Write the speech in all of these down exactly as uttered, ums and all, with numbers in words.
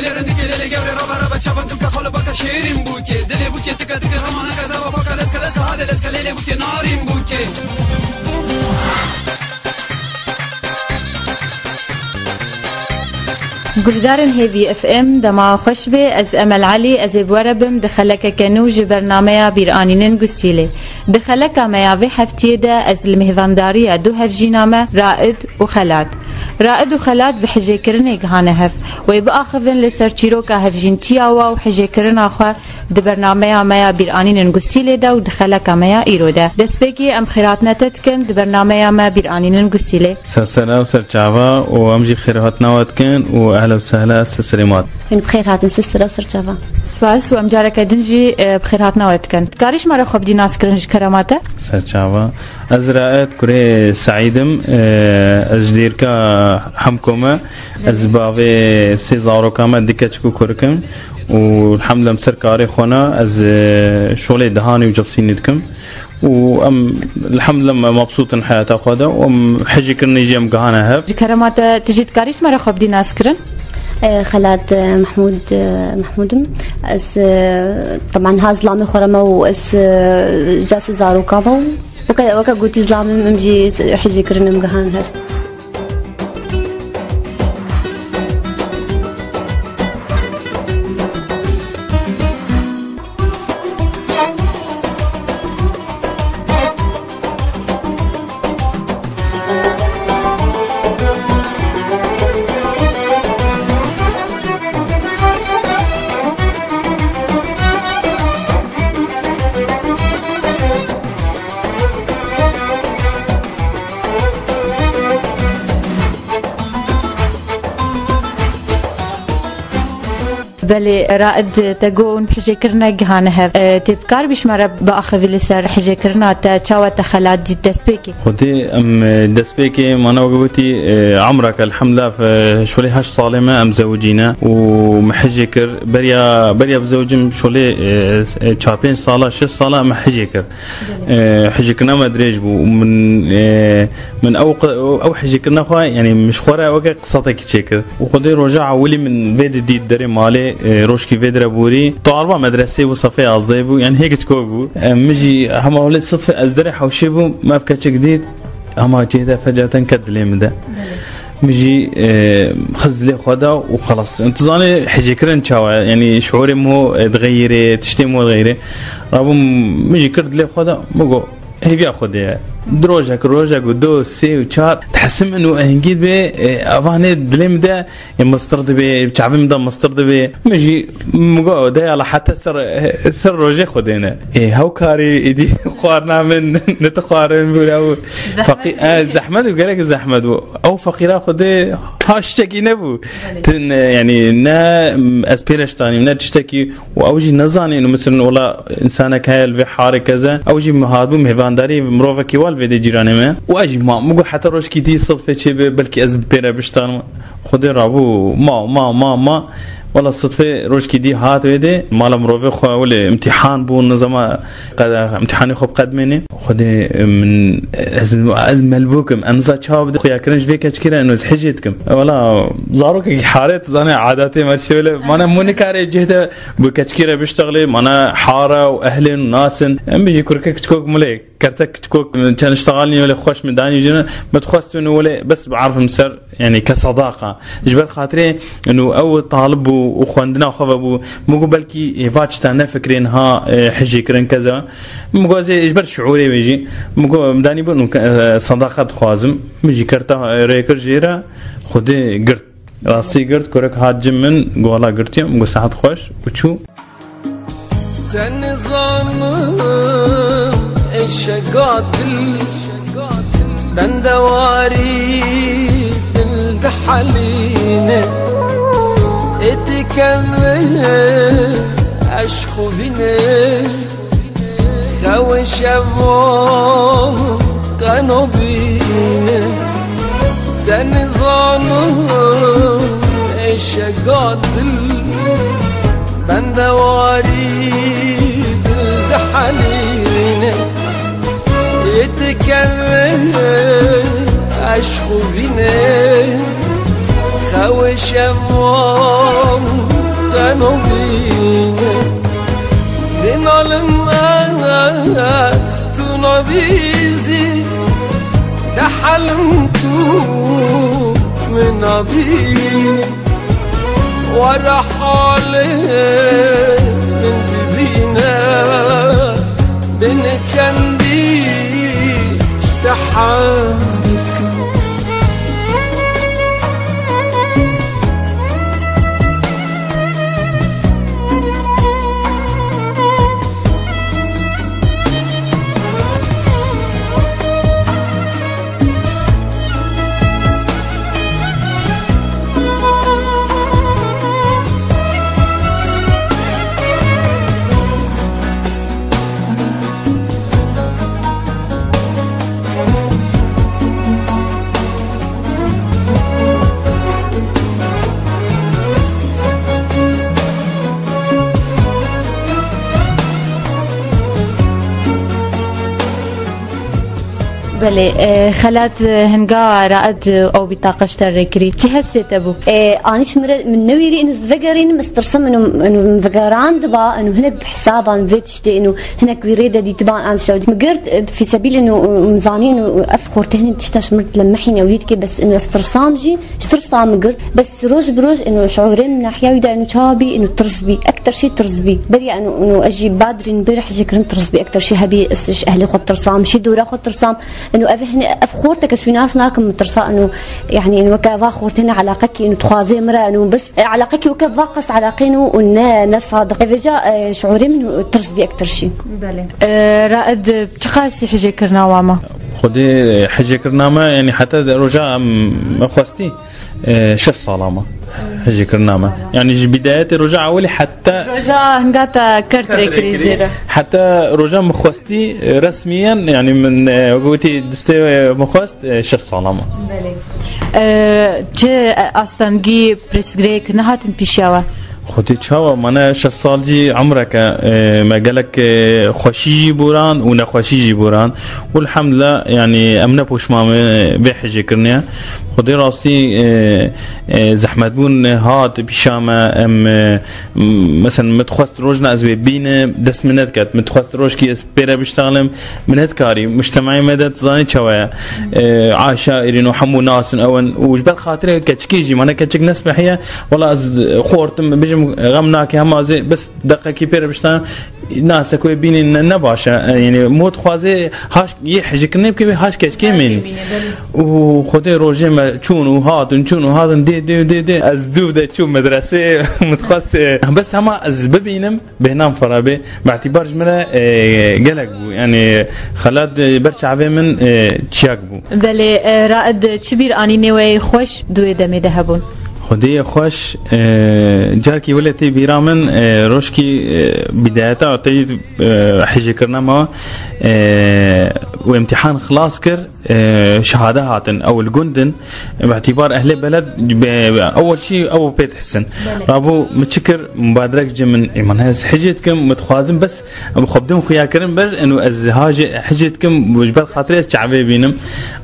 Lê rindikê lê lê gewre raba raba çabak dûke xalo baka şêrîn bûke. Dilê bûke tika tika ramana kazaba paka leska leska hade leska lê lê bûke narîn bûke. Guhdarên Hêvî F M, dema xweş be, ez Emel Elî, ez ê bi we re bim di xelekeke nû ji bernameya Bîranînên Gustîlê. Di xeleka me ya vê heftiyê de ez li mêvandariya du hevjîna me, Raid û Xelat. Raid û Xelat bi hijêkirinê gihane hev. Wê biaxivin li ser çîroka hevjîntiya wa û hijêkirina xwe di bernameya me ya Bîranînên Gustîlê de û di xeleka me ya îro de. Destpêkê em xêrhatine te dikin di bernameya me Bîranînên Gustîlê. Ser sera û ser çava û em jî xêrhatina we dikin û ehla û sehla ser serê mat. Hûn bi xêr hatin, ser sera û ser çava. Spas û em careke din jî, e, bi xêrhatina we dikin. Dikarî ji me re xwe bidî naskirin ji kerema te? Ser çava. Ez Raed, kurê Seîd im. E, ez ji dêrka Hemko me. Ez bavê sê zaroka me, du keçik û kurik im. Û elhamdülillah em ser karê xwe ne, ez, e, şolê dihanî û cipsînî dikim. Û em, elhamdülillah, me mebsût in heyata xwe de û em hejîkirinê jî em gihane hev. Ji kerema te, tu jî dikarî ji me re xwe bidî naskirin? E, Xelat, e, Mehmûd, e, Mehmûd im. Ez, e, teban ha zilamê xwe re me û ez, e, ca sê zaroka me û weke, weke gotî zilamê min, em jî hejîkirin em gihan hev. Belê, Raed, te got hûn bi hijêkirine gihane hev. E, tê bikaribî ji me re biaxivî li ser hijêkirina te, çawa te Xelat dît destpêkê? Xwedê em, e, destpêkê, mana wek gotî, e, emrek elhamdulillah, e, şolê heşt salê me em zewicîne û me hijê kir. Beriya, beriya bizewicim şolê, e, e, çar pênc sala, şeş sala me hijê kir. E, hijêkirina me dirêj bû û min, e, min ew qi-, ew hijêkirina xwe, yanî min ji xwe re weke qisatekî çêkir. Û Xwedê roja ewilî min vê di dît derê malê, e, rojkî vê dire borî. Tu arva medresê bû, sefê yazdehê bû, yanî hê kiçikok bû. E, min jî hema holê sidfe ez derê hewşê bûm, me ev keçik dît, hema cihê de fecaten ket dilê min de. Min jî, e, xiz dilê xwe da û xelas. Tu zanî hijêkirin çawa ye? Yanî şiûrê min, e, dixeyirê, tiştê min dixeyirê. Rabûm, min jî kir dilê xwe da, min got, hêviya Xwedê ye. Di rojek, rojek û du, sê û çar, dihese min û ehingî dibe, e, evanê dilê min de, e, mistir dibe, çavê min de mistir dibe. Min jî, min got, de yala heta ser, ser rojê Xwedê ne. E, hewkarî, êdî xwarina min, ne tu xwarin bû, ya bû. Zehmet feqî-, bû. E, zehmet û gelek zehmet bû. Ew feqîra Xwedê ha ştekî nebû. Belê. Tin, e, yanî ne, m, ez pê re ştanîm, ne tiştekî. Û ew jî nezanîn, û misilin, wela, însanek heye li vê harê keze. Ew jî hatbû mêvandarî mirovekî wa li vê dê cîranê me. Û ez jî ma, min got heta rojkî dî sidfê çê be, belkî ez bi pê re biştanim. Xwedê rabû, ma, ma, ma, ma. Wela sidfê rojkî dî hat vê dê. Mala mirovê xwe wele îmtîhan bû, nizama qe-, îmtîhanê xwe bi qedmênê. Xwedê, min, ez, ez melbûk im. Em niza çawa bide xuyakirin ji vê keçikê re, eno ez hicê dikim. E, wela, zarokekî hare, tu zanî, adatê me tiştê wele. Mana, min nikare cih de bi keçikê re biştexlê, mana, hare û ehlên û nasin. Em bijî kurke kiçikok milê, kertek kiçikok, çend iştexal nî wele xweş min danî jine, me dixwest û wele bes biarfim ser, yanî ke sadaqa. Ji ber xatirê û ew talib bû û xwendina xwe ve bû. Min got belkî êva tişta nefikirê niha, e, hijê kirin keza. Min got ez ê ji ber şiûrê wê jî. Min got em danî bûn û ke, e, sadaqa dixwazim. Min jî kerta, e, rê kir jê re. Xwedê girt. Rastî girt, kurek hat cim min, gola girtiye, min got saet xweş û çû. Te nizanim êşega dil, bendewarî dil dihelîne. Ê dikeve eşq û vîne, xew û şevan qeno bîne. Te nizanim êşega dil, bendewarî dil dihelîne. Ê dikeve eşq û vîne, xew û şevan Helim tu min nabînî, were halê min bibîne, bin çendî ji te hez dikim. Belê, e, Xelat, e, hinga Raed, e, ew bî taqe ji te rê kirî. Çi hesê te bû? E, anî ji min re, min newîrî inu ez vegerînim, ez tirsim inu, inu min vegerandiba, inu hinek bi hisaban vê tiştê, inu hinek wî rê de dîtiban an şew. Min girt, e, fîsebîl inu, e, min zanî inu ev xortê hinek tişta ji min re dilemehîne û dît ke bes inu ez tirsam jî, ji tirsa min girt. Bes roj bi roj inu şiûrê min nahiya wî de inu çawa bî, inu tirs bî. Ekter şî tirs bî. Beriya inu, inu ez jî badrîn bêre hijê kirin tirs bî. Ekter şî hebî ez ji ehlê xwe tirsam, şî dora xwe tirsam. Inu ev hine, ev xortek ez wî nas nakim min tirsa inu, yani inu weke va xortê ne eleqekî inu dixwazê min re inu bes, e, eleqekî weke va qas eleqê inu û ne, ne sadiq. Evêca, e, şiûrê min inu tirs bî ekter şî. Belê. E, Raed, çiqasî hijê kirina wa ma? Xwedê hijê kirina me, yani heta roja em xwestî. E, şeş sala me hijê kirina me. Yani ji bidayetê roja ewilî heta Roja hinga te ker kirê kirî jê re. Heta roja min xwestî, e, resmiyen, yani min, e, wekî distê, e, min xwest, e, şeş sala me. Belê. E, çi, e, astengî pirsgirêk nehatin pîşiya we? Xwedê çawa, mane şeş sal jî umreke, e, me gelek, e, xweşî jî boran û nexweşî jî boran. Û elhamdulillah, yani em ne poşma me vê hijê kirine. Xwedê rastî, e, e, zehmet bûn hat pîşa me, em, e, m-, mesela min dixwest rojna ez wê bînim, dest min nediket. Min dixwest rojkî ez pê re biştalim, min nedikarî. Mujtemeyê me de tu zanî çawa ye. E, aşa irîn û hemû nasin ew in. Û ji ber xatirê keçikê jî, mane keçik nesbehiye, wela ez xortim, bijim xem nake hema ez ê bes deqekî pê re biştalim. Nase ku wê bînî ne, ne baş e. E, yani, mod xwazê haş yê hijikirine bike, wê haş keçikê mîn. Û Xwedê rojê me çûn û hatin, çûn û hatin, dê, dê, dê, dê. Ez dûv de çûm medresê, min dixwest, e, bes hema ez bibînim, bêhna min ferabê. Bi îtîbar ji min re, e, gelek bû. Yani, Xelat, e, ber çavê min, e, çiyak bû. Belê, e, Raed, çi bîr anî nêweyê xweş di wê demê de hebûn? Xwedê xweş, e, carkî wile tê bîra min, e, rojkî, e, bidayeta te, e, hijêkirina me, e, û imtîhan xilas kir, e, şehade hatin, ew li gund in, bi îtîbar ehlê beled, be, be, ewel şî ew pê dihsin. Belê. Rabû min çi kir, mubadirek ji min, îman ez hicê dikim, min dixwazim bes Em xwe bidin xuya kirin ber, eno ez hajê hicê dikim, ji ber xatirê ez çavê bînim.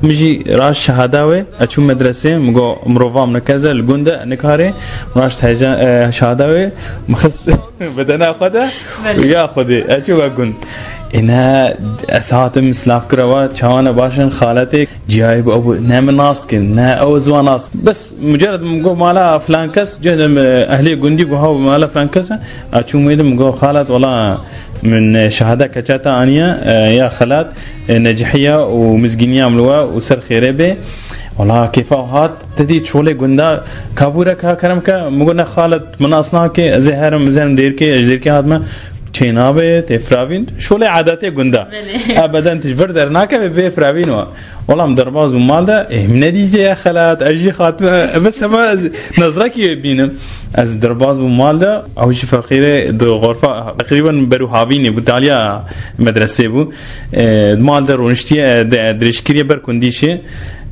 Min jî raşt şehada wê, ez çûm medresê, min got, mirova min keze, li gund e, nikarê, raşt heja-, e, şehada wê, min xist bedena xwe de, Belê. Ya Xwedê, ez çû we gund. Îne ez hatim silav kira we, çawa ne baş in, xaletê, ciyayê bû, ew bû, ne min nas dikin, ne ew ez wan nas. Bes, mucerred min got, mala filan kes, cihdim, e, ehlê gundî got, ha, mala filan kes e. A çûm wê de min got, xalet, wela, Min, e, şehada keçeta aniye, e, ya Xelat, e, necihiya û mizgîniya min li we û ser xêrê bê. Wala kêfa hat, te dî çolê gunda kabûre ka kerem ke, min got, ne xalet, min nas nake, ez ê herim, ez herim dêrkê, ez ji dêrkê hatime, çê nabe, tê firavîn, şolê adetê gunda. Belê. Ebeden tu ji vir dernakeve bê firavîn we. Wala min derbas bû mal de, ê, min nedîtiye Xelat, ez jî xatime, bes hema ez nezrekî wê bînim. Ez derbas bûm mal de, ew jî feqîrê di xorfa, teqrîben beru havînê bû, taliya medresê bû. E, mal de rûniştiye, e, de, dirêjkiriye ber kundîşê.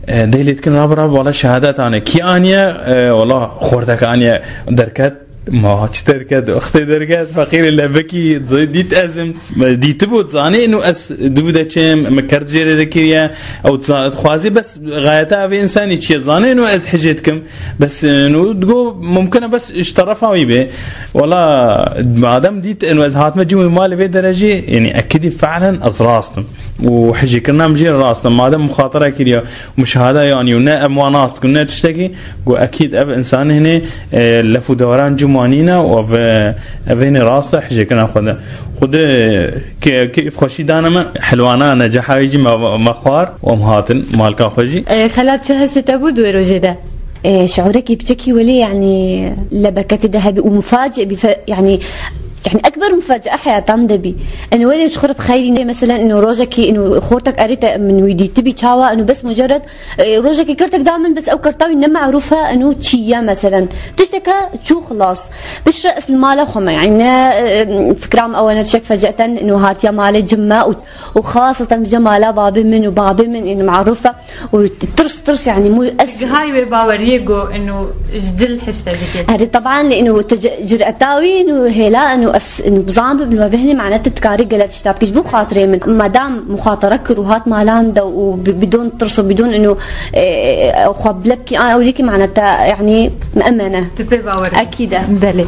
E, dê lê dikin, rabe, rabe, wala şehadet ane. Kî aniye? E, wala xortek aniye derket. Ma çi derket? Wextê derket, feqîrê lebekî dît ezim. Dîtibû, zanî inu ez dû de çêm, min kerd jê re kiriye. Ew za-, dixwazî bes gayeta vê însanî çi ye, zanî inu ez hicê dikim. Bes, e, nû digo, mumkin e bes ji terefa wî bê. Wala, madem dît, inu ez hatime cihê malê vê derecê, yanî ekidî fe'len ez rast im. û hijêkirina min jê re rast e. Madem muxatara kiriye, muşahada yanî û ne em wan nas dikin, ne tiştekî, got, ekîd ev însanê hinê, e, lef û dewaran cim wan nîne û ev, e, ev hinê rast e, hijêkirina xwe de. Xwedê ke-, keyfxweşî dane me, helwana necaha wî jî me, me xwar û em hatin malka xwe jî. E, Xelat, çi hesê te bû di wê rojê de? E, şiûrekî piçekî welê, yanî, lebeketê de hebî û muface bî fe-, yanî, yanî, ekber muface heyata min de bî. Eno welê ji xwe re bi xeyrî nê, meselen, eno rojekî, eno xortek erê te min wî dîtibî çawa, eno bes mucerred, e, rojekî kirtek da min, bes ew kirta wî ne merûf e, eno çi ye, meselen. Tişteke çû xilas. Piştre ez li mala xwe me, yanî, ne, e, fikra min ew e, ne tiştek feceten, eno hatiye malê cim me û, û xaseten bije mala babê min û babê min, eno merûf e. û tirs tirs, yanî, mû ez Gihay wê baweriyê got, inu ji dil hişte dike. Erê, teban, lê inu te ce-, cüreta wî, inu hêla, inu ez, inu bizan bim, inu vehni mane te dikarî gele tişta bikî ji bo xatirê min. Madam muxatara kir û hat malan de û bi-, bidon tirs û bidon inu, e, e, xwe bile bikî, an ew dikî mane te, yanî, me emene. Tu pê bawer. Ekîde. Belê.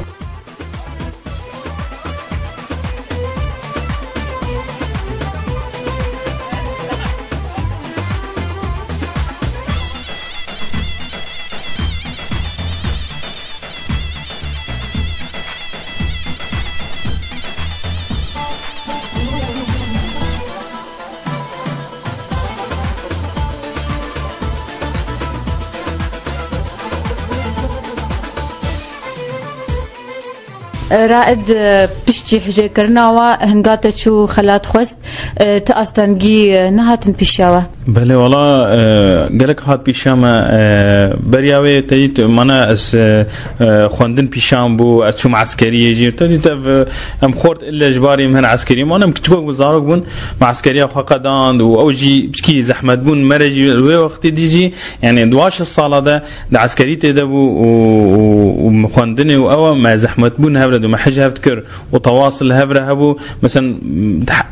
Raed, e, piştî hijêkirina we hinga te çû Xelat xwest, e, ti astengî, e, nehatin pîşa we? Belê, wala, e, gelek hat pîşa me, e, beriya wê te dît, mana ez, e, e, xwendin pîşan bû, ez çûm eskeriyê jî. Te dît ev, e, em xort ille ji barî em hin eskeriyê. Mana em kiçikok bû, zarok bûn, me eskeriya xwe qedand û ew jî piçkî zehmet bûn. Mere jî wê wextê dî jî, yanî, di wan şeş sala de di eskerî tê de bû û, û, û xwendinê û ew me zehmet bûn hev re dû, me hij hev dikir û tewas li hev re hebû. Mesela,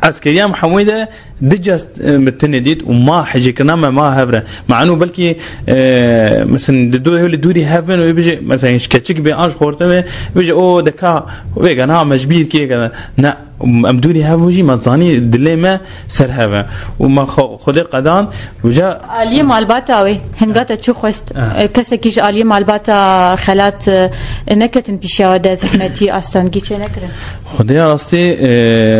eskeriya me hemûyê de du cez, e, me tinê dît û ma hejêkirina me ma hev re. Me eno belkî, e, mesela, di du hewlê dûrî hev bin û bêje, mesela, ji keçik bê an ji xorte bê, bêje, o deka, vêga niha me ji bîr kê kene. Ne, em dûrî hev bû jî, me zanî dilê me ser hev e. Û me xwe-, Xwedê qedan, wîca Aliyê malbata wê, hinga te çû xwest, Ha. e, kesekî ji aliyê malbata Xelat, e, neketin pîşa we de zehmetî, astengî çê nekirin? Xwedê rastî, e,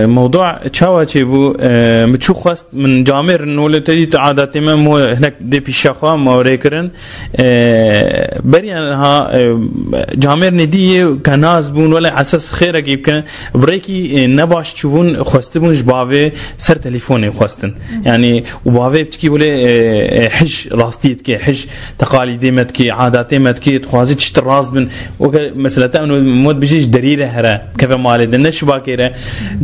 mewdû çawa çêbû, e, min çû xwest, min camêr nolê te dît, adatê me mo hinek dê pîşa xwe, me rê kirin. E, beriya niha, e, camêr nêdî yê ke nas bûn, wele esas xêrekî bikin. Bi rêkî, e, nebaş çûbûn, xwestibûn ji bavê ser telefonê xwestin. Yanî, û bavê piçkî wele, e, e, hij rastî dike, hij teqalîdê me dike, adatê me dike, dixwaze tişt rast bin. Weke mesela te eno mod bijî ji derî re here, keve malê de, ne şibakê re.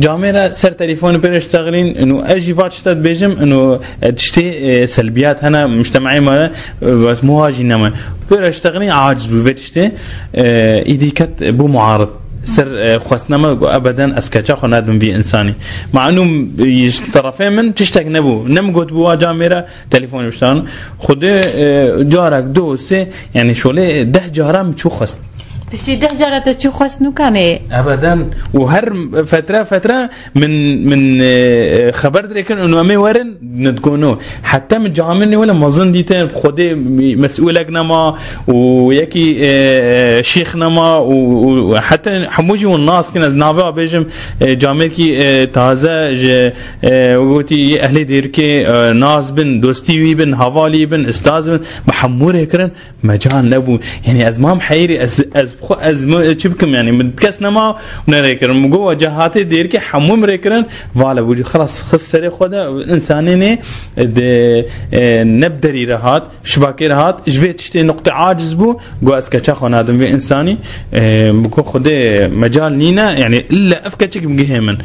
Camê re ser telefonê pê re ştexilîn, eno ez jî va tişta dibêjim, eno, e, tiştê, e, selbiyat hene mujtemeyê me de, e, muha jî neme. Pê re ştexilîn aciz bû vê tiştê, e, îdî ket bû muarid. Ser, e, xwestina me got, ebeden ez keça xwe nadim vî însanî. Ma eno, e, ji terefê min tiştek nebû. Ne min gotibû wa camê re, telefonê biştan. Xwedê, e, carek, du, sê, yanî şolê deh cara min çû xwest. Piştî deh cara te çû xwest nûkanê? Ebeden. Û her fetre fetre min, min, e, xeber dirêkin û em ê werin, nidgono. Heta min camêrê wele mezin dîtin, Xwedê mesûlek nema û yekî, e, şêx nema û, û heta hemû jî hûn nas kin, ez navê wa bêjim, e, camêrkî, e, taze ji, e, gotî yê ehlê dêrikê, e, nas bin, dostî wî bin, hevalî bin, ustaz bin, me hemû rê kirin, mecal nebû. Yanî ez mam heyirî, ez, ez xwe, ez mi-, çi bikim, yanî min kes nema û ne rê kirin. Min got, we cehatê dêrikê hemû min rê kirin, vale bû. Xelas, xist serê xwe de, însanê nê, de, e, ne bi derî re hat, şibakê re hat, ji vê tiştê nuqte aciz bû, got, ez keça xwe nadim vê însanî, e, min got, Xwedê mecal nîne, yanî ille ev keçik bigihê min.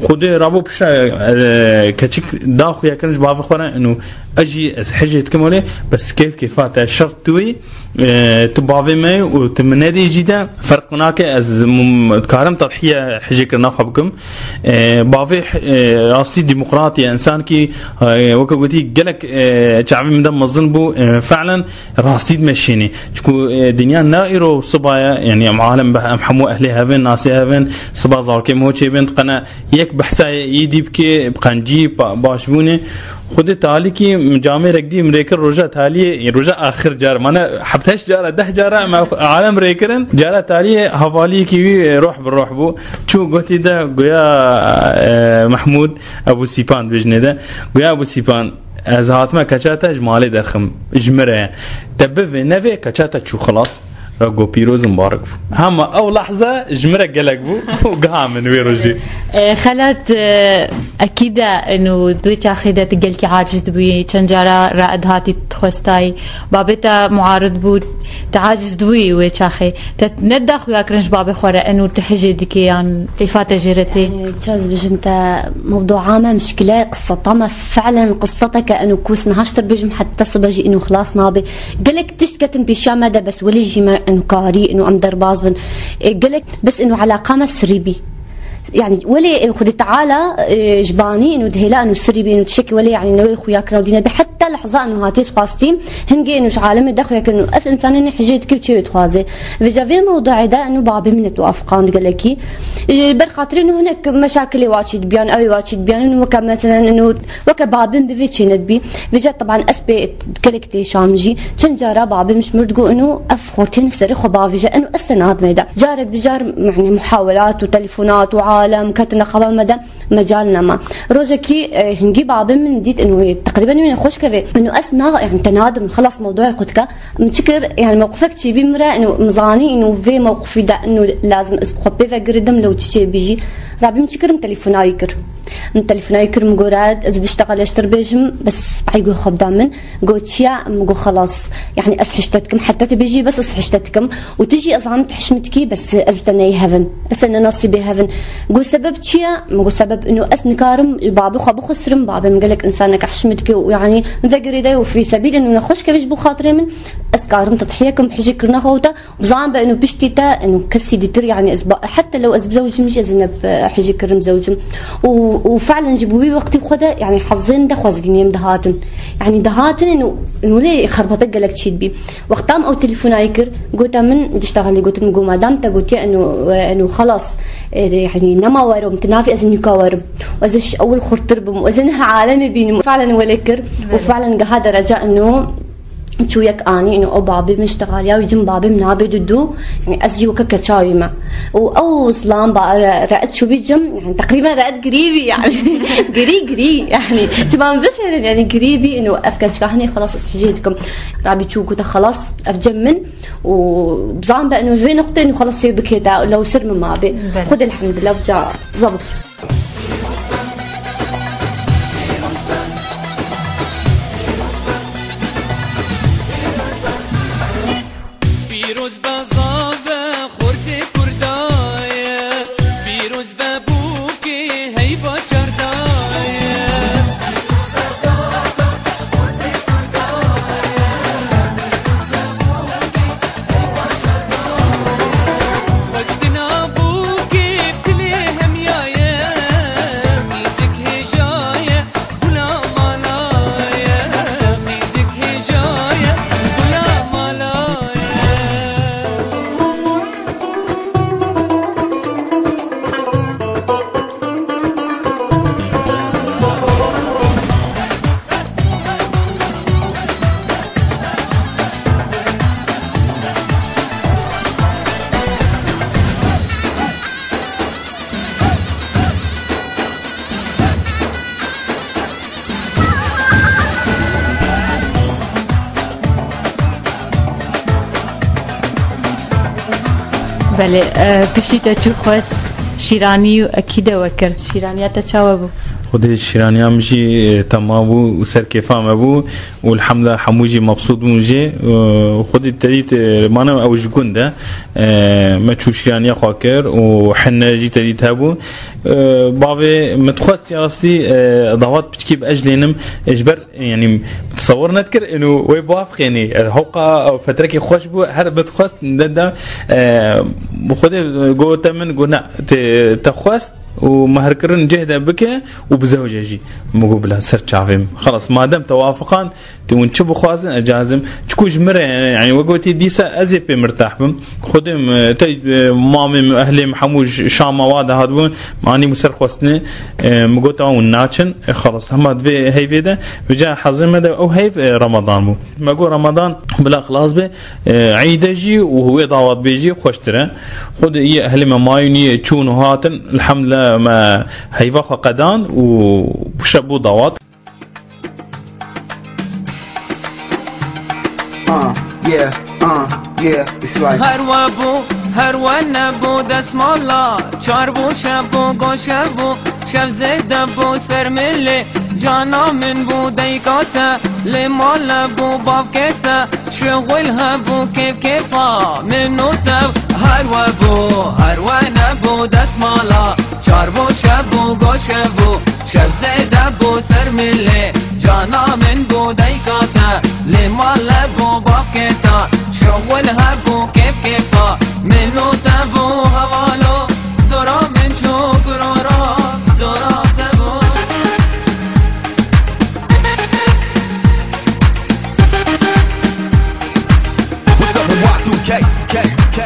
Xwedê rabû pişa, e, keçik da xuya kirin ji bavê xwe re, inu Ez jî ez hejê dikim olê, bes keyf keyfa te şert tu yî, e, tu bavê me û tu min nedî jî de ferq nake, ez m-, dikarim tedhiye hejêkirina xwe bikim. E, bavê, e, rastî demokratî ye, însankî, e, weke gotî gelek, e, çavê min de mezin bû, e, fe'len rastî dimeşînî. Çiku, e, dinya ne îro siba ye, yanî em alem be-, em hemû ehlê hev in, nasê hev in, siba zarokê min ho çêbin, qene yek behsa yê îdî bike, bi qencî, pa-, başbûnê. Xwedê talîkî min camêrek dî min rê kir roja taliyê, roja axir car, mane heft heşt cara, deh cara em alem rê kirin. Cara taliyê hevaliyekî wî, e, ruh bi ruh bû. Çû gotî de goya, e, Mehmûd Ebû Sîpan dibêjinê de. Goya Ebû Sîpan, ez hatime keça te ji malê derxim, ji min re ye. Te bivê nevê keça te çû xilas. Rego pîroz û mubarek bû. Hema ew lehze ji min re gelek bû û giha min wê rojê. E, Xelat, e, ekîd e, inu di wê çaxê de tu gelkî aciz dibûyî, çend cara re ed hatî dixwestayî, babê te muarid bû, tu aciz dibûyî wê çaxê. Te neda xuya kirin ji babê xwe re, inu tu hejê dikê yan keyfa te jê re tê? E, çi ez bijim te, mewdua me, mişkile, qiseta me, fe'len qiseta ke inu kus niha ji te bêjim heta sibe jî inu xilas nabe. Gelek tişt ketin pêşiya me de, bes welê jî me inu karî, inu em derbaz bin. E, gelek bes inu elaqa me sirî bî. Yani welê, e, Xwedê Teala, e, ji banî inu dihêla inu sirî bî, inu tiştekî welê yani newê xuya kira û dîne bî. Heta lehza inu hatiye xwastî, hingê inu ji alemê de xuya kirin inu ev însanê ne hijê dikir çê dixwaze. Vêca vê mewduê de inu babê min netuafiqand gelekî. Ji ber xatirê inu hinek meşakilê waçî dibiyan, ew ê waçî dibiyan, inu weke meselen inu Weke babim bi vê çênedibî. Vêca teban ez pê gelek têşam jî. Çend cara babim ji mir digo inu ev xortên serê xwe bavêje. Inu ez te nadime de. Carek dicar, yani, muhawelat û telefonat û alem ketine xeba me de mecal nema. Rojekî, e, hingî babim min dît inu wê teqrîben wê xweş kevê. Inu ez na, yani, te nadim, xelas mewduê xwe dike. Min çi kir, yani, mewqifek çêbî min re, inu min zanî, inu vê mewqifî de, inu lazim ez xwe pê vegiridim, lew çi çêbî jî. Rabî min çi kir, min telefona wî kir. Min telefona wî kir, min got, "Red, ez diştexel ez ji te re bêjim, bes pey got xwe bida min." Got, "Çi ye?" Min got, "Xelas. Yani ez hişte dikim, heta tu bêjî, bes ez hişte dikim. Û tu jî ez zanim tu hişm dikî, bes ez û te neyê hev in. Ez te nenasîbê hev in." Got, "Sebeb çi ye?" Min got, "Sebeb ino ez nikarim babê xwe bixusirim, babê min gelek însaneke hişm dike û yani min vegirêde û fî sebîl ino nexweş kevê ji bo xatirê min. Ez karim tedhiye kim hijê kirina xwe û te." Bizan be inu piştî te, inu kesî dîtir, yani ez ba-, heta lew ez bizewcim jî ez ne bi hijê kirim zewcim. Û, û fe'len jî bi wî wextî xwe de, yani hezên de xwezgîniyê min dihatin. Yani dihatin inu, inu lê xerbate gelek çî dibî. Wexta min ew telefona yê kir, gote min, dişta xelî gotin, min got, "Madam te gotiye inu, inu xelas, e, yani nema wero, min ti navê ez nûka werim. Ez ê ji ewil xurtir bim, ez ê niha alemê bînim." Fe'len welê kir û fe'len geha dereca inu Çû yek anî, ino ew babê min ji texaliya wî cim babê min nabê du du, yani ez jî weke keça wî me. Û ew zilam ba re, re çû wî cim, yani teqrîben re girî bî yani. Girî, girî yani. Çima min bişêrin yani girî bî, ino ev keçka hinê xelas ez hijê dikim. Rabî çû gote xelas ev cem min û bizan be ino vê nuqtê ino xelas sê bikê de lew ser min mabê. Belê. Xwedê elhamdulillah ca zebit. Pîroz be zave xortê Kurda ye, pîroz be bûkê heyva çarda ye. Xwestina bûkê bi tilê hemiya ye, qîzik hêja ye, gula mala ye, qîzik hêja ye, gula mala ye. Belê, e, piştî te çû xwest şîranî û ekîde we kir. Şîraniya te çawa bû? Xwedê şîraniya min jî, e, tema bû û ser kêfa me bû û elhamdulillah hemû jî mebsût bûn jê. E, Xwedê te dît, e, mane ew ji gund e. E, me çû şîraniya xwe kir û hine jî te dît hebû. E, bavê min dixwest ya rastî, e, dawet piçkî bi ez lênim, e, ji ber, yanî, tesewir nedikir, inu wê bavxênî. E, hewqa ew fetrekê xweş bû, her bi dixwest de, de, e, Xwedê gote min, got, "Ne, te, te xwest û mehrkirin cih de bike û bizewce jî." Min got, "Bila ser çavê min. Xelas, madem te wafiqan, tu hûn çi bixwazin, ez cazim." Çiku ji min re, yani, we gotî, dîsa ez ê pê mirtah bim. Xwedê min, te, e, mamê min, ehlê min, hemû ji Şama wa de hatibûn, min anî bû ser xwestinê, e, min got, "Ew naçin." E, xelas, hema di vê heyvê de, vêca hezê me de ew heyv, e, Ramadan bû. Me got, "Ramadan bila xilas be, e, Eîde jî û wê dawet bê jî xweştir e." Xwedê yê ehlê me mayîn yê çûn û hatin, elhamdulillah me heyva xwe qedan û şev bû dawet. Uh, yeah, uh, yeah, it's like Her we bû, her we nebû, desmala çar bû, şev bû, goşe bû, şev zêde bû, ser milê cana min bû, deyka te lê male bû, bavkê te şixul hebû, kêf kêfa min û te. Her we bû, her we nebû, desmala çar bû, şev bû, goşe bû, şev zêde bû, ser milê cana min bû, deyka te lê male bû, bavkê te şixul hebû, kêf kêfa min û te bû, hevalo dora min çû, kurora dora te bû. What's up with Y two K? K, K.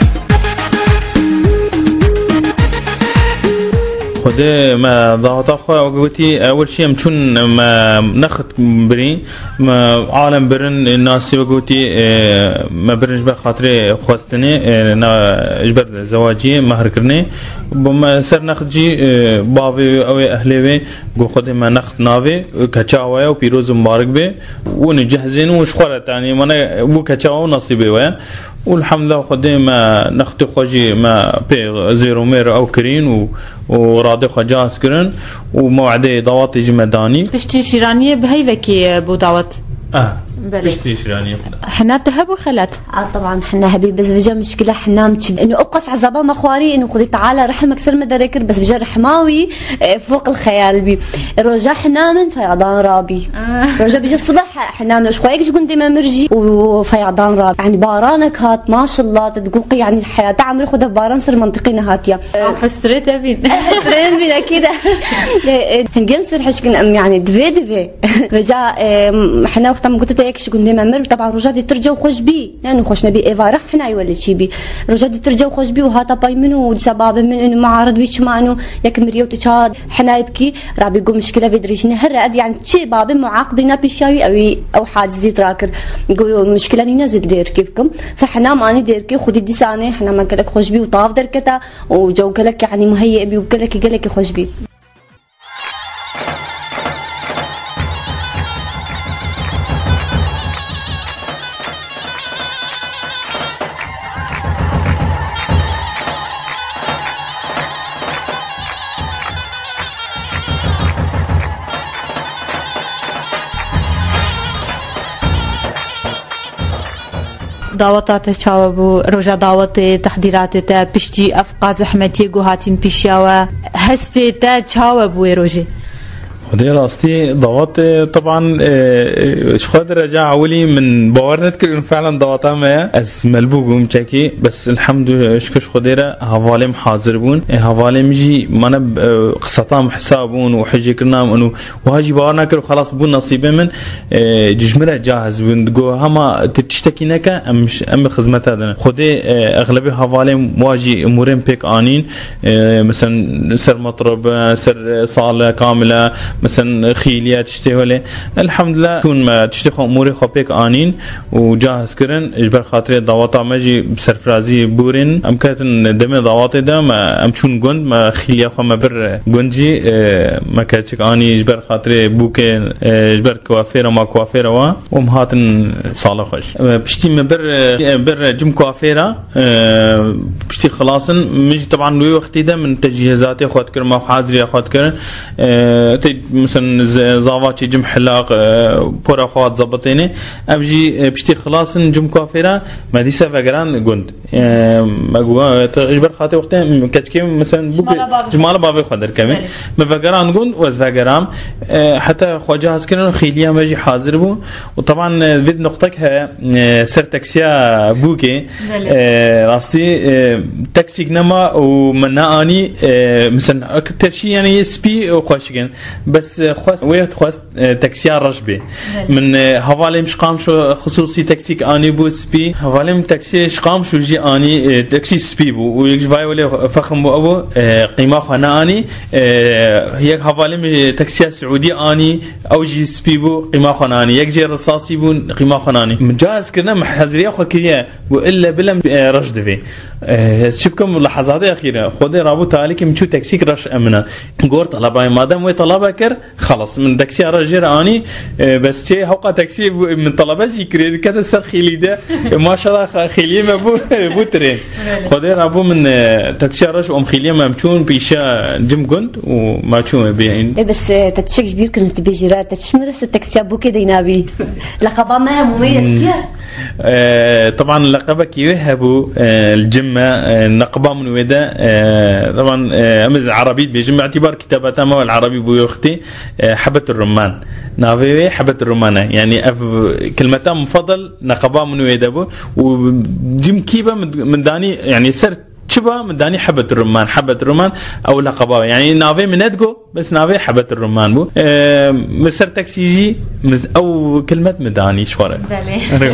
Xwedê me daweta xwe gotî, ewil şî em çûn me nexit birî, me alem birin nasî ve gotî, e, me birin ji ber xatirê xwestinê, e, na, ji ber zewaciyê, mehrkirinê. Bi me ser nexit jî, e, bavê wê, ew ê ehlê wê, got, "Xwedê me nexit navê, keça we ye û pîroz û mibarik bê." Û nê cehzên û ji xwe re tanî, mane bû keça we û nesîbê we. Û elhamdulillah Xwedê me nextê xwe jî me pê zêr û mêr ew kirîn û, û radê xwe caz kirin û mewedê dawetê jî me danî. Piştî şîraniyê bi heyvekî, e, bû dawet. Ah, Belê. Piştî şîraniyê. Hina te hebû xelat? A, teban hina hebî, bes vêca mişkile hina min çi. Eno ew qas ezaba me xwarî, eno Xwedê Teala rehmek ser me derê kir, bes vêca rehma wî, e, fok el xeyal bî. Roja hina min feyadan rabî. Ah. Roja bêje sibeh hina min, ji xwe yek ji gundê me mir jî û feyadan rabî. Yani baranek hat, maşallah, te digoqî, yani heyata emrê xwe de baran ser mentiqê nehatiya. Ew hesret e bîn. Hesrên bîn, ekîd e. E, e, hingê em ser hişkin em, yani divê, divê. Vêca, e, hina wexta min gote te yek ji gundê me mir, teban roja dîtir cew xweş bî. Ne nû xweş nebî, êvara hinayî wele çî bî. Roja dîtir cew xweş bî û hata pay min û dîsa babê min û muarid wî çima û yek miriye û tu çawa hinayî bikî, rabî got mişkile vê dirêjîne here ed, yani çê babê muaqidî ne pêşiya wî, ew ê, ew hadizî tira kir. Got mişkile nîne zî dêrkê bikim. Fe hina min anî dêrkê, xwedî dîsa anê hina me gelek xweş bî û tav derketa û cew gelek, yani muheyye bî û gelekî, gelekî xweş bî. Daweta te çawa bû? Roja dawetê, tehdîratê te, piştî ev qas zehmetiyê ku hatîn pêşiya we, hestê te çawa bû wê rojê? Xwedê rastî dawet, e, teban, e, e, ji xwe dereca ewilî min bawer nedikir û fehlen daweta me ye. Ez melbû bûm çekî, bes elhamdülillah, şikir ji Xwedê re hevalê min hazir bûn. E, hevalê min jî mane, e, qiseta min hesab bûn û hicê kirina min û Wiha jî bawer nakir û xelas bû nesîbê min, e, ji min re cahiz bûn. Digo, "Hema tu tiştekî neke, em, em bi xizmeta de ne." Xwedê, e, exlebê hevalên wa jî umûrên pêk anîn, e, mesela ser metrib, e, ser, e, sale kamile, mesela xîliye tiştê holê. Elhamdulillah, çûn me tiştê xwe, umûrê xwe pêk anîn û cahiz kirin. Ji ber xatirê daweta me jî bi serfirazî bûrîn. Em ketin demê dawetê de me, em çûn gund, me xîliya xwe me bir gund jî, e, me keçik anî ji ber xatirê bûkê, e, ji ber kuafêra ma kuafêra wa û em hatin sala xweş. E, piştî me bir, e, bir cim kuafêra, e, piştî xilasin, min jî teban wê wextî de min tecihizatê xwe dikir, ma xwe haziriya xwe dikir. E, tê Misin z-, zavaçî cim hilaq, e, pora xwe hat zebitêne. Ev jî, e, piştî xilas in cim kuafêra, me dîsa vegeran gund. E, me got, e, te, ji ber xatê wextê keçikê, misin, bû Ji mala bavê ji mala bavê xwe derkevê. Belê. Me vegeran gund û ez vegeram. E, heta xwe cihaz kirin û xêliya me jî hazir bû. Û teban, e, vê nuqtek heye, e, ser taksiya bûkê. Belê. E, rastî, e, taksîk nema û min neanî, e, misin, ak-, teşî, yani, yê spî û xweşik in. Bes, e, xwest, wê xwest, e, taksiya reş bê. Belê. Min, e, hevalê min ji Qamşo xisûsî taksîk anî bû spî. Hevalê min taksiyê ji Qamşo jî anî, e, taksî spî bû. Û yek ji vayê welê fexm bû ew bû, e, qîma xwe neanî. E, yek hevalê min taksiya Siûdî anî, ew jî spî bû, qîma xwe nanî. Yek jê risasî bûn, qîma xwe nanî. Min caz kirine, min heziriya xwe kiriye. Û ille bile, e, reş divê. E, ez çi bikim, lehezatê exîre. Xwedê rabû talîkê min çû taksîk reş emine. Gor telebay, madem wê telebe kir, xelas. Min taksiya reş jê re anî, e, bes çê hewqa taksiyê bû, min telebe jî kirê, kete ser xêlî de. E, maşallah, xe-, xêliyê me bû, bû tirê. Belê. Xwedê rabû min, e, taksiya reş û em xêliyê me em çûn pîşa cim gund û ma çûn bê. E, bes, e, te tiştek ji bîr kirin, tu bêjî re, te çi mirese taksiya bûkê deynabî? Leqeba me hemû me yetişiye. E, teban leqebekî wê hebû, e, li cim me, e, neqeba min wê de, e, teban, e, em ez erebî dibêjim, îtibar kitabeta me el erebî bû yoxtî, e, hebet rumman. Navê wê hebet rumman e. Yani ev kilmeta mufadel neqeba min wê de bû. Û cim kî be min, min danî, yani ser çi be min danî hebet rumman, hebet rumman, ew leqeba. Yani navê min nedigo, bes navê hebet rumman bû. E, min ser taksî jî min ew kilmet min danî ji xwe re. Belê.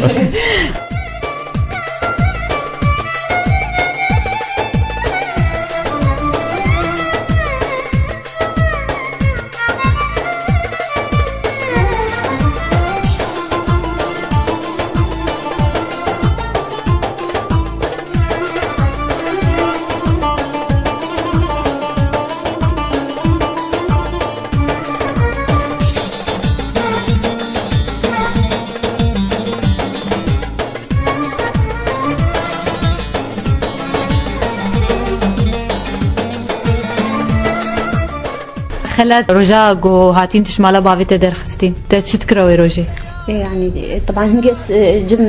Xelat, roja ku hatîn tu ji mala bavê te derxistîn, te çi dikira wê rojê? E, yani, e, teban hingê s-, e, cim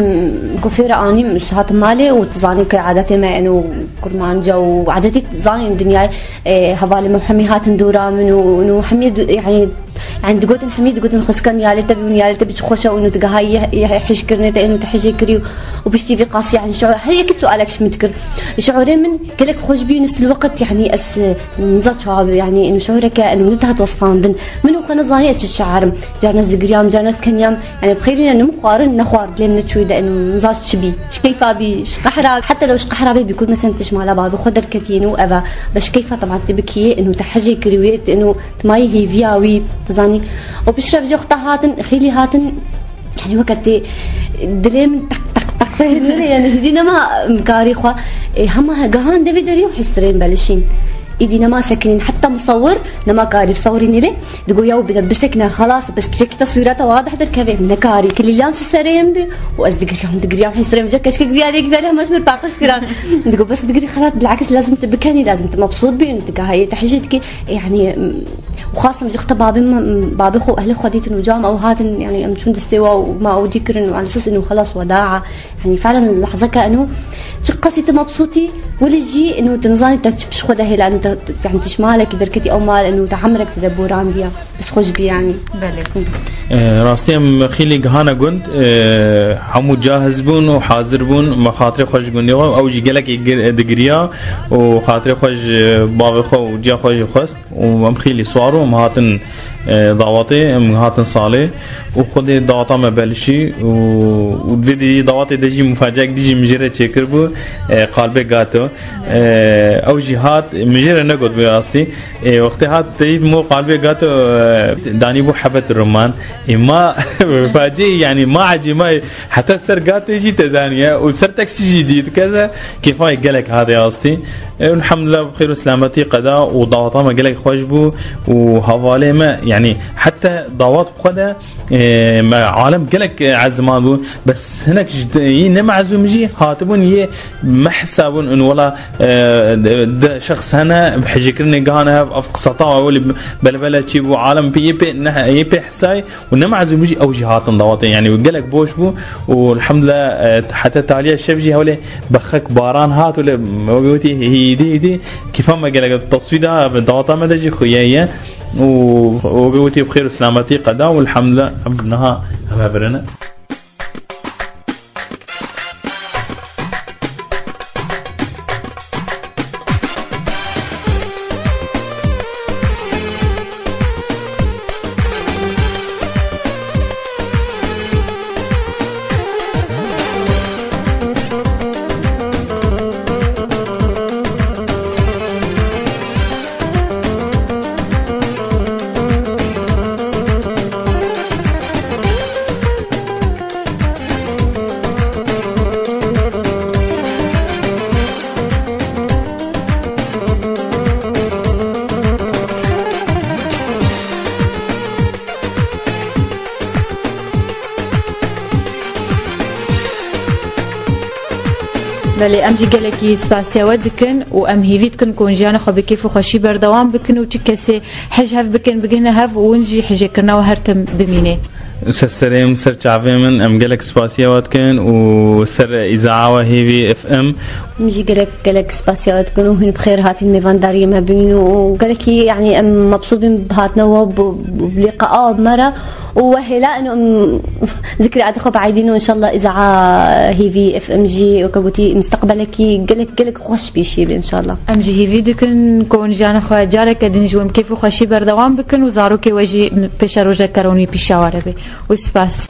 kufê re anîm, hatim malê û tu zanî ke adetê me eno kurmanca û adetî zanîn dinyayê, e, hevalê me hemî hatin dora min û, û hemî du-, yani, yani digotin hemî digotin xweskan niyalê te bî û niyalê te bî çi xweş e û ino tu gehayî yê, yê hişkirinê te ino tu hejê kirî û, û piştî vî qasî, yani, şiûr, her yekî sualek ji min dikir. Şiûrê min gelek xweş bî, nefs el waqt, yani, ez, e, niza çawa bî, yani, ino şiûreke, ino nedihat wesfandin. Min û xwe nezanî ez çi şair im. Carna ez digiryam, carna ez keniyam. Yani, bi xêrî ne, ne min xwarin, ne xwar dilê min neçûyê de, eno, niza çi bî. Ji keyfa bî, ji qehra, heta lew ji qehra bê bî, kur, mesela, tu ji mala bavê xwe derketiyê, eno, ev e. Bes ji keyfa, teban, tê bikiyê, eno, te hejê kirî wê, tu, eno, tu mayî hêviya wî, tu zanî. Û piştre bi jê xwe te hatin, xêlî hatin, yani, weke tê dilê min teq, teq, teq, teq, nêrê, yani, hêdî nema karî xwe. E, hema he, gehan devê derî û hestirên belişîn. Îdî nema sekinîn, heta misewir nema karî, misewirî nêrê. Digo, "Yaw bide, bisekine, xelas, bes piçekî te sûreta wadih derkeve." Nekarî, kilîlyam si serê min bî û ez digiryam, digiryam, hestirê min, keçikek vî aliyê gidarî hema ji min paqij kiran. Digo, "Bes bigirî xelat, bilakis lazim tu bikenî, lazim tu mebsût bî, tu gahayê te hijê dikî." E, yani, û xasim ji xwe te babê min, babê xwe, ehlê xwe dîtin û cam ew hatin, yani, em çûn destê wa û ma ew dî kirin û alsis û xelas weda. Yani, felen lehzeke eno, çi qasî tu mebsûtî, welê jî eno tu nizanî te çi piş xwe de hêla, eno te, te, yani, tu ji malekî derketî ew mal, eno te emrek te de borandiya. Bes xweş bî, yani. Belê. E, rastî em xîlî gihane gund, e, hemû cahiz bûn û hazir bûn, me xatirê xwe ji gundê xwe, ew jî gelekî gir-, digiriya û xatirê xwe ji bavê xwe û ciya xwe jî xwest. Û em xîlî swar û em hatin, e, dawatê, em hatin salê û xwedê dawata me belişî û, û vê dî dawatê de jî mufaceek dî jî min jê re çêkir bû, e, qalbê gato. E, ew jî hat, min jê re negot bi rastî. E, wextê hat teyîd mo qalbê gato, e, danî bû hebet ruman. E, ma facê, yani ma ecê ma heta ser gatê jî te daniye û ser taksî jî dît. Keze kêfa gelek hate astî. Elhamdulillah, bi xêr û selametî qeda û dawata me gelek xweş bû û hevalê me, yanî heta dawat bi xwe de, e, me alem gelek, e, eziman bû. Bes hinek ji de-, yî ne mezûm jî hatibûn yê me hesabûn û E, de, de şexs hene, bi hicêkirinê gihane hev, ev qiseta ewilî belbele çî bû, alem pê, yê pê ne, yê pê hesay û ne mezûm jî ew jî hatin dawetê. Yanî gelek boş bû û elhamdulillah, e, heta taliya şev jî hewlê bexek baran hat û lê wekî wekî hîdî hîdî kîfa me gelek taswîda bi daweta me de jî xuye ye û wekî wekî bi xêr û selametî qeda û elhamdulillah em niha em hebirine. Belê, em jî gelekî spasiya we dikin û em hêvî dikin ku hûn jiyana xwe bi kêf û xweşî berdewam bikin û çi kesê hij hev bikin, bigihine hev û hûn jî hijêkirina we her tim bimîne. Ser serê min, ser çavê min, em gelek spasiya we dikin û ser îzaa we Hêvî F M. Min jî gelek, gelek spasiya we dikin û hûn bi xêr hatin mêvandariyê me bûn û gelekî, yanî, em mebsût bîn bi hatina we, bi, bi lîqaa we bi me re û we hêla ino em zikrê Erdê xwe biaydîn û înşallah îzaa Hêvî F M jî weke gotî misteqbelekî gelek, gelek xweş pêşî be înşallah. Em jî hêvî dikin ku hûn jiyana xwe careke din ji we bi kêf û xweşî berdewam bikin û zarokê we jî pêşerojeke ronî pîşa we re be. Û spas.